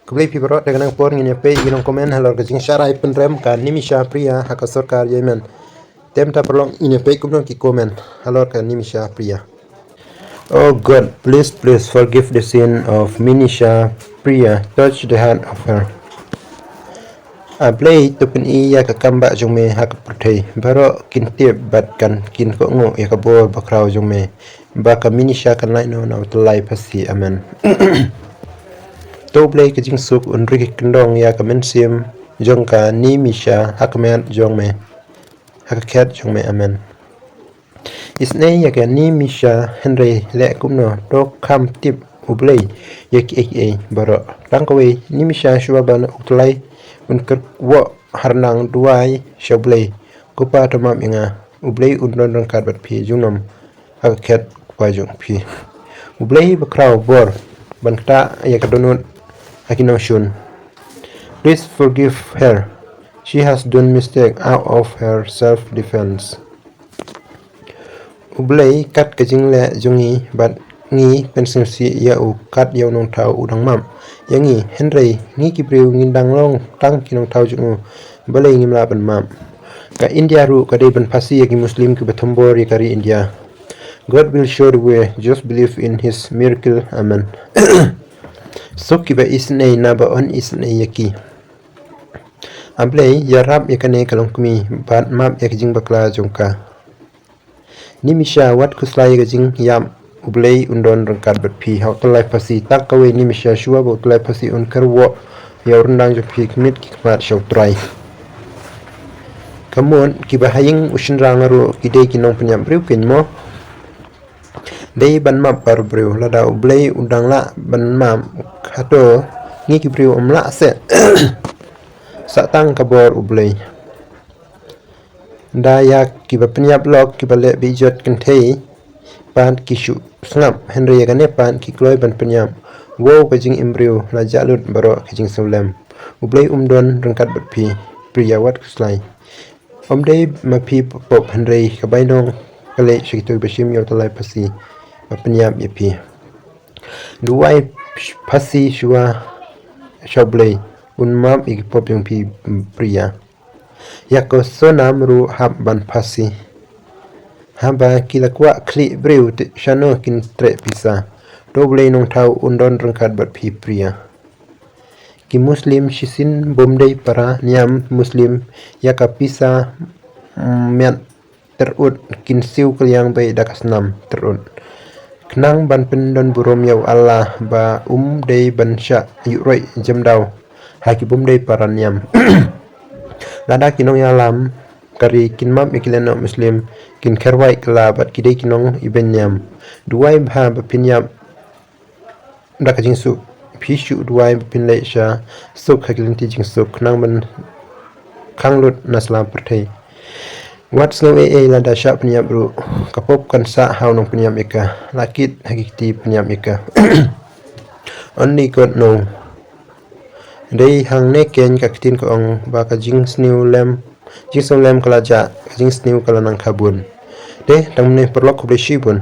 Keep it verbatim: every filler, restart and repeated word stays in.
Khublei phi baroh, te ka nang por ngin ïa peit ki nong comment halor ka jingshah rai pynrem ka Nimisha Priya ha ka sorkar Yemen. Te mynta paralok ngin ïa peit kumno ki comment halor ka Nimisha Priya. Oh God, please, please forgive the sin of Nimisha Priya. Touch the heart of her. A Blei, to pyni ïa ka kam bah jong me ha ka pyrthei. Baroh kin tip bad kan kin kohnguh ïa ka bor bakhraw jong me. Ba ka Nimisha kan lait noh na u tyllai phasi. Amen. To Blei ka jingsuk un ri kyndong ïa ka mynsiem jong ka Nimisha ha ka met jong me, ha ka khet jong me. Amen. Isynei ïa ka Nimisha, hynrei leh kumno, to kham tip U Blei ïa kiei kiei baroh. Tang kawei, Nimisha, shuwa ba u tyllai un kyrwoh, hynrei nang duwai sha U Blei, Ko Pa, to map ïa nga. U Blei un don ryngkat bad phi junom ha ka khet, Ko Pa, jong phi. U Blei bakhraw bor ban ktah ïa ka dohnud ha ki nongshun. Please forgive her. She has done mistake out of her self defense. U Blei, kat ka jingleh jong ngi, bad ngi pynsngewsih ïa u kat ïa u nongthaw u dang map ïa ngi, hynrei ngi ki briew ngin dang long tang ki nongthaw jong u. Balei ngim lah ban map? Ka India ruh ka dei ban phasi ïa ki Muslim kiba thombor ïa ka ri India. God will show the way. Just believe in his miracle. Amen. Suk kiba isynei naba yn isynei ïa ki. A Blei, ïarap ïa kane ka longkmie bad map ïa ka jingbakla jong ka. Nimisha, wat khuslai ïa ka jingïap, U Blei un don ryngkat bad phi ha u tyllai phasi. Tang kawei, Nimisha, shuwa ba u tyllai phasi un kyrwoh ïa u ryndang jong phi, khmih ki khmat sha U Trai. Ka mut kiba ha ïing u shynrang ruh ki dei ki nongpynïap briew keiñ mo. Dei ban map baroh briew, lada U Blei u dang lah ban map, hato ngi ki briew ym lah seh? Sah tang ka bor U Blei. Da ïa kiba pynïap lok, kiba leh beijot kynthei pat ki shu sngap, hynrei ïa kane pat ki kloi ban pynïap. Wow, ka jingim briew, la jah lut baroh ka jingsngewlem. U Blei um don ryngkat bad phi, Priya, wat khuslai. Ym dei ma phi pop, hynrei ka bainong ka leit sha kito kiba shim ïa u tyllai phasi ba pynïap ïa phi. Duwai phasi shuwa sha U Blei un map ïa ki pop jong phi, Priya. Ïa ka Sonam ruh hap ban phasi. Haba ki la kwah khlieh briew te shano kin treh pisa. To U Blei nongthaw un don ryngkat bad phi, Priya. Ki Muslim shisien bym dei para niam Muslim, ïa ka pisa, mm, miat tyrut kin siew kylliang beit da ka snam tyrut. Khnang ban pyndon burom ïa u Allah ba um dei ban shah ïuhroit jemdaw ha ki bym dei para niam. Lada ki nongïalam ka ri kin map ïa ki lehnoh Muslim, kin kherwai kylla bad ki dei ki nongibeiñ niam. Duwai bha ba phin ïap da ka jingsuk. Phi shu duwai ba phin leit sha suk ha ki lynti jingsuk, khnang ban khang lut na sla pyrthei. Wat sngew ei ei lada shah pynïap ruh, ka pop kan sah ha u nongpynïap ïa ka, la kit ha ki kti pynïap ïa ka. Only God know. Dei hangne keiñ ka ktien ka ong ba ka jingsniew lem, jingsniew lem ka la jah, ka jingsniew ka la nang kha bun. Te tang mynne paralok, khublei shibun.